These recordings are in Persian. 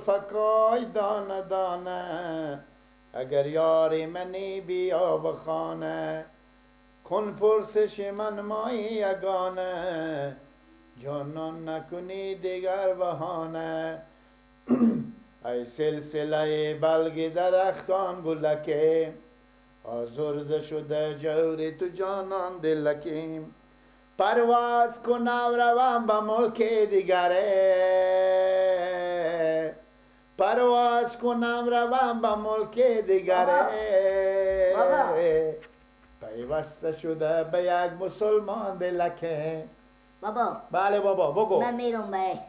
زلفکای دانه دانه، اگر یاری منی بیا به خانه، کن پرسش من مایی یگانه، جانان نکنی دیگر بهانه. ای سلسله بلگ درختان گلکه، آزرده شده جور تو جانان دلکیم. پرواز کنم روم به ملک دیگره، پرواز کنم روم به ملک دیگره، پیوسته شده به یک مسلمان دلکه. بابا. بله بابا بگو. من میرم به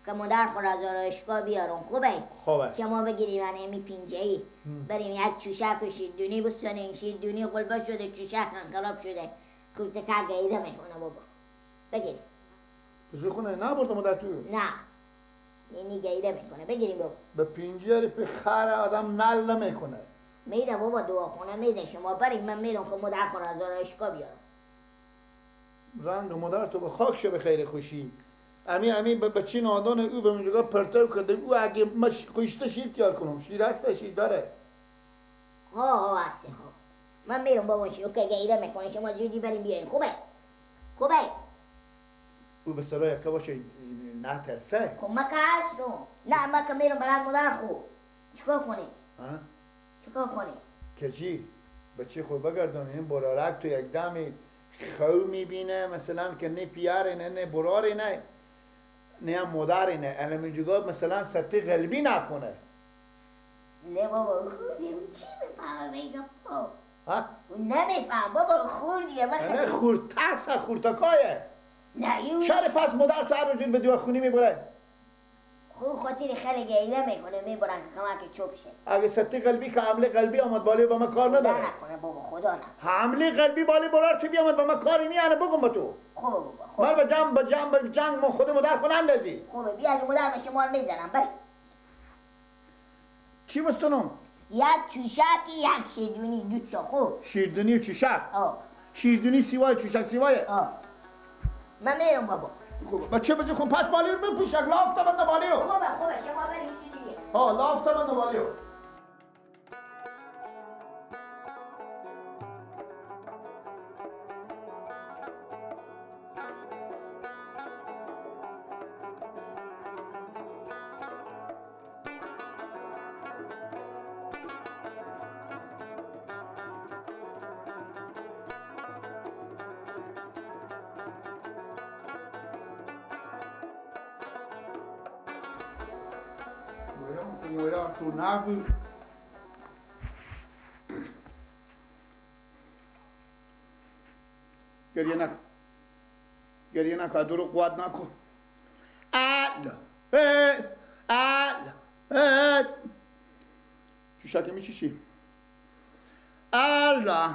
که مادر خود از آرایشگاه بیارم. خوبه؟ خوبه. شما بگیری من امی پینجه ای بریم یک چوشک و شیردونی بستانیم. شیردونی قلبه شده، چوشک انقلاب شده، کوفته که گیده میکنه بابا. بگیری. بزرگ خونه نبرده مادر تو؟ نه اینی گیده میکنه. بگیریم بابا. به پینجه پی خر آدم نل نمیکنه. میره بابا دعا میده. شما بریم من میرم که مادر خود از آرایشگاه بیارم. رنگ مادر تو به خاک شه به خیر خوشی. امی امی به چی نادان او به منجگاه پرتو کرده. او اگه ما کشته شیر تیار کنم، شیر هست شیر داره. ها ها هسته ها. من میرم بابا شیر که گیره میکنه. شما زودی بریم بیاریم. خوبه؟ خوبه؟ او به سرای یکه باشه نترسه. خب من که هستم. نه من که میرم برای مادر خو. چیکار کنی؟ ها؟ چیکار کنی؟ که چی؟ به چی خود بگردم این برارک تو یک دمی خو میبینه مثلا که نه پیاره نه نه براره نه نه هم مادره نه الان اینجا مثلا سطح قلبی نکنه. نه بابا خوردیه، او چی میفهمه بگم؟ ها؟ او نمیفهم بابا، خوردیه. نه خورد ترس خوردکایه. نه این چرا پس مادر تو هر روز به دواخونی میبره؟ خب خاطر خیلی گیره میکنه، میبرن که کمک چوب شه. اگه سطح قلبی که حمله قلبی آمد بالی با من کار نداره. خدا نکنه بابا، خدا نکنه. حمله قلبی بالی برار تو بیامد با من کاری نی، انا بگم با تو. خوبه بابا، خوبه. من با جنگ با جنگ ما خود مادر خود اندازی. خوبه بیا از مادر من شما میزنم. بری. چی بستونم؟ یک چوشک یک شیردونی دو تا. خوب. شیردونی و چوشک؟ آه. شیردونی سیوای چوشک سیوایه؟ آه. من میرم بابا. خوبه بچه بچه خون پس بالی رو بپوشک لافته بنده بالی رو. خوبه خوبه شما برید دیگه. ها لافته بنده بالی رو. تو نبود. گریه نکن، گریه نکن، درو قوت نکن. الا الا الا چوشک میچشی. الله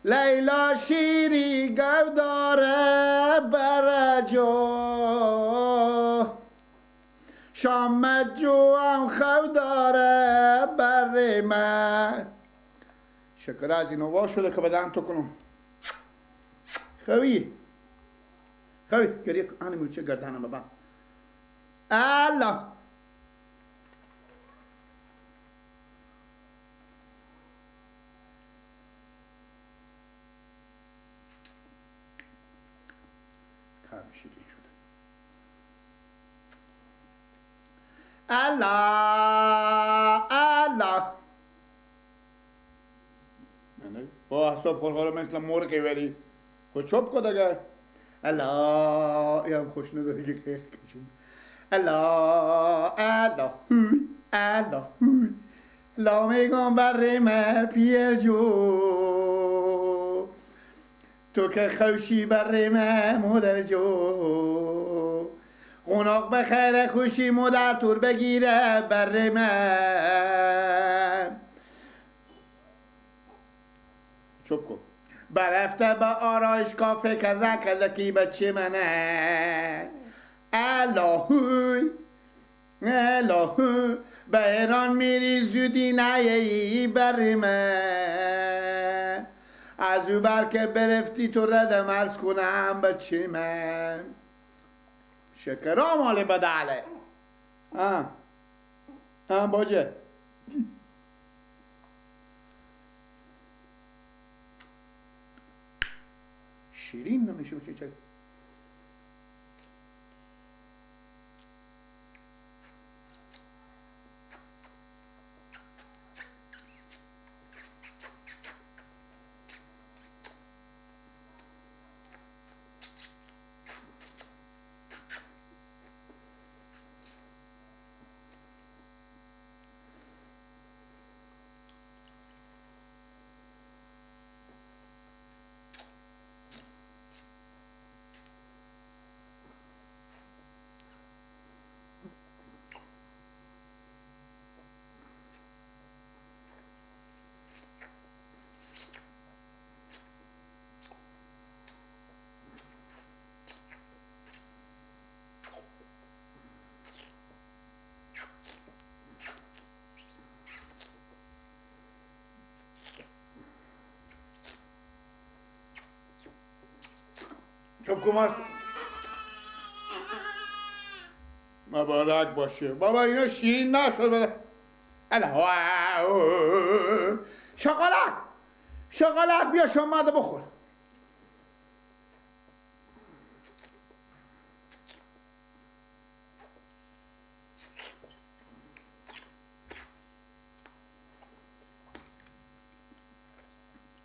لیلا شیری گو داره برجا، شام جو هم خو داره بر من. شکر از اینو وا شده که بدن تو کنم. خوی خوی گریه آنی موچه گردنم بابا. الله شیرین شده. الله الله نه با احساب خورخوره مثل مرغی ولی خود چوب کن دیگه. الله این هم خوش نداره که خیلی کشون. الله الله الله لا میگم بر من پیر جو، تو که خوشی بر من مادر جو، قناق به خیر خوشی مادر تور بگیره بر من. چوب کن. برفته به آرایشگاه فکر نکرده که بچه منه. الهوی الهوی به ایران میری زودی نیایی بر من، از او بر که برفتی تو ردم عرض کنم بچه من. شکرا مال بدله. آه آه باجه. شیرین نمیشه بچه چه. چوب کماست مبارک باشه بابا. اینا شیرین نشد بده. شقالک شقالک بیا شما بخور.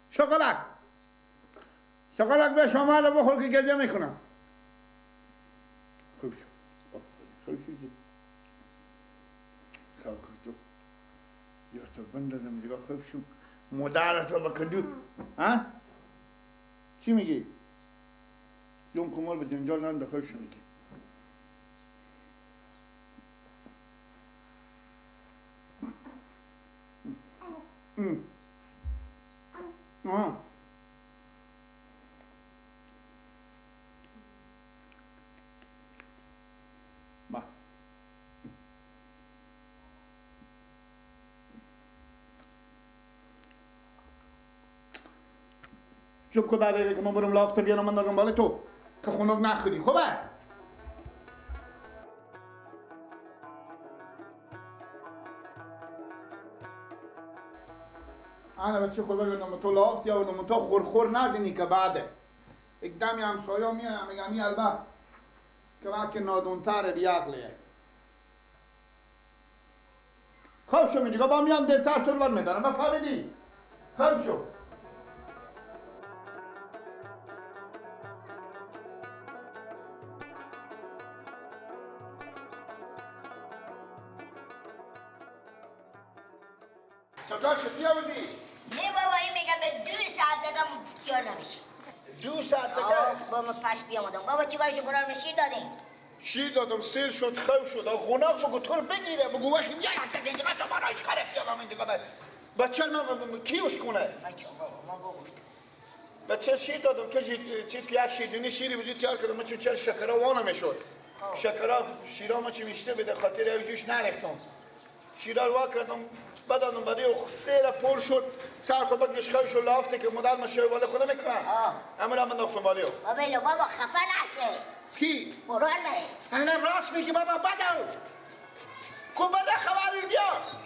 شقالک شقالک بیا شما رو بخور که گریه میکنم. خوب شد. خوب شد. خوب یا تو بندازم دیگه. خوب شد. مادرت رو بکندو. ها؟ چی میگی؟ جون کمال به جنجال ننده. خوب شد میگی. آه چوب که دقیقه که من برم لافته بیارم من دادم بالا تو که خنک نخوری. خوبه؟ انا بچه خوبه بگم تو لافتی آوردم تو خورخور نزنی که بعده یک دمی همسایه میام میگم این البه که بعد که نادونتره بیعقلیه. خوب شو میگه با میام دلتر تو رو میدارم. بفهمیدی؟ خوب شو. چطور شد بیاوردی؟ نه بابا این میگم به 2 ساعت دیگه خیال نمیشه. 2 ساعت دیگه؟ بابا من پش بیامدم. بابا چیکارشو برام شیر دادین؟ شیر دادم سیر شد خو شد. قناق بگو تو رو بگیره بگو وقتی یک دقیقه تو برای چیکار بیام این دیگه بچه من کیوش کنه؟ بچه بابا ما گفت بچه شیر دادم که چیز که یک شیردونی شیری بزرگ تیار کردم. من چون چرا شکرا وانه میشد. شکرا شیرا ما چی میشته بده خاطر ایجوش نریختم. شیرا رو وا کردم بدانم برای سیر پر شد سر خود بگنش خواهی شد لافته که مادر ما شوی بالا خدا میکنم. همون هم انداختم بالیو. بابا بابا خفه نشه. کی؟ بران مه. اینم راست میگی بابا بدو. خب بده خبری بیا.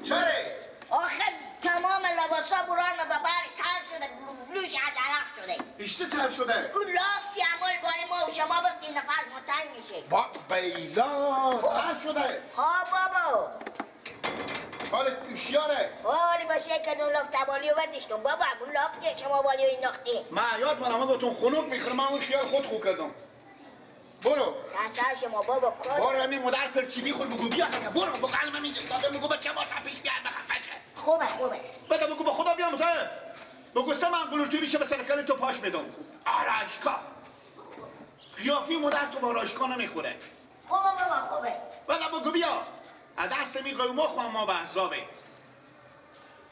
چرا؟ آخه تمام لباسا بران و ببر تر شده، بلوش از عرق شده. ایشته تر شده؟ اون لافتی عمال بانی ما و شما بفتیم نفس متنگ میشه. با بیلا تر شده. ها بابا. حال هوشیاره. حالی باشه که اون لافت بالیو برداشتم بابا، اون لافتی شما بالیو انداختی. من یاد منم بهتون خنک میخورم، من اون خیال خود خوب کردم. برو. اصلا شما بابا کد. برو همین مادر پرچیدی خود بگو بیا که برو واقعا من اینجا دادم بگو بچه واسه پیش بیار بخفشه. خوبه خوبه. بده بگو به خدا بیام تا. بگو سه من قلوتوری میشه به سر تو پاش میدم. آرایشگاه. قیافی مادر تو با آرایشگاه نمیخوره. خوبه بابا خوبه. بده بگو بیا. از دست می قیوما خواهم ما به عذابه.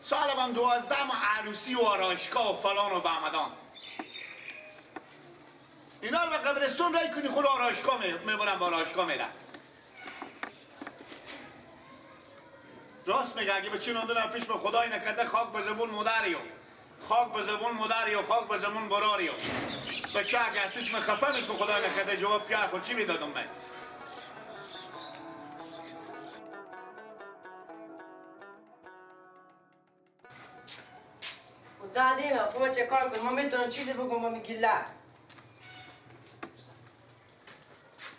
سالم 12 ما عروسی و آرایشگاه و فلان و بهمدان. اینا رو به قبرستون رای کنی خود آرایشگاه میبرم به آرایشگاه میرم. راست میگه اگه به چی ندونم پیش به خدای نکرده خاک به زبون مادریو. خاک به زبون مادریو، خاک به زبون براریو. بچه اگر پیش من خفه میشه خدای نکرده جواب پیار خود چی میدادم من؟ دادیم خب چه کار کنیم؟ ما میتونم چیزی بگم با میگی نه.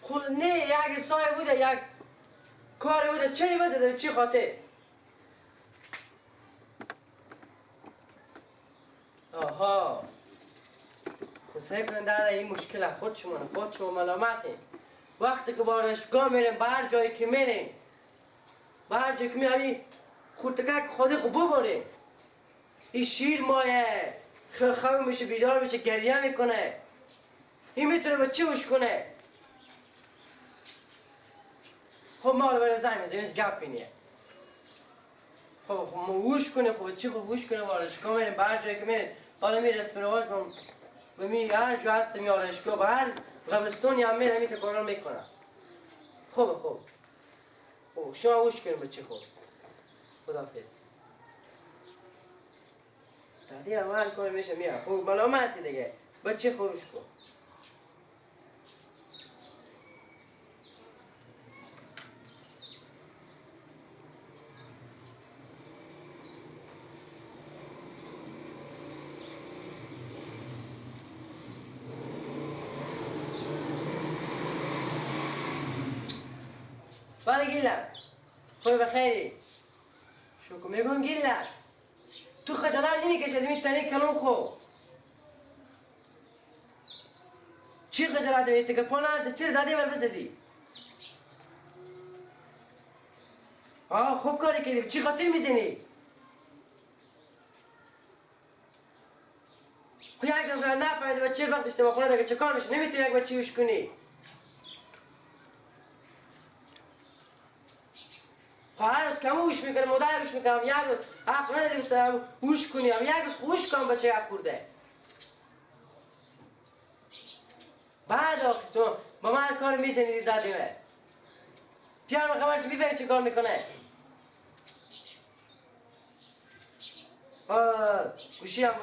خب نه یک سایه بوده یک کاری بوده چی بزده چی خاطر؟ آها خب سعی کنین داده این مشکل خود شما خود شما ملامته. وقتی که بارشگاه میریم به هر جایی که میریم به هر جایی که میریم خودتکک خودی خوب ببریم. این شیر مایه خرخم میشه بیدار میشه گریه میکنه. این میتونه به چی وش کنه؟ خب ما برای زنگ میزنیم هیچ گپی نیه. خب ما وش کنه خب چی خب وش کنه آرایشگاه میریم به هر جایی که میریم حالا میرسم رواج به می هر جا هست می آرایشگاه به هر قبرستونی هم میرم این تکرار میکنم. خب خب خب شما وش کنیم به چی خب خداحافظ. دادی اول کار میشه میاد خب ملامتی دیگه بچه خوش کن. بله گیلم خوبی بخیری شکر میگم گیلم تو خجالت نمیکشی از این تنه کلون خو چی خجالت میتی که پا نهسته چرا دادی بر بزدی؟ آه خوب کاری کردی چی خاطر میزنی؟ خب یک روز نفهمیده و چه وقت اجتماع خونه دیگه چه کار میشه نمیتونی یک بچه وش کنی. خب هر روز کم وش میکنه مادر وش میکنم یک روز حق نداری بسرم وش کنی هم یک روز خوش کنم بچه یک خورده. بعد آخه تو با من کار میزنی دادیمه پیار من خبرش میفهمی چه کار میکنه. آه گوشی هم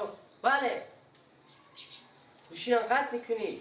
بله گوشی هم قطع میکنی.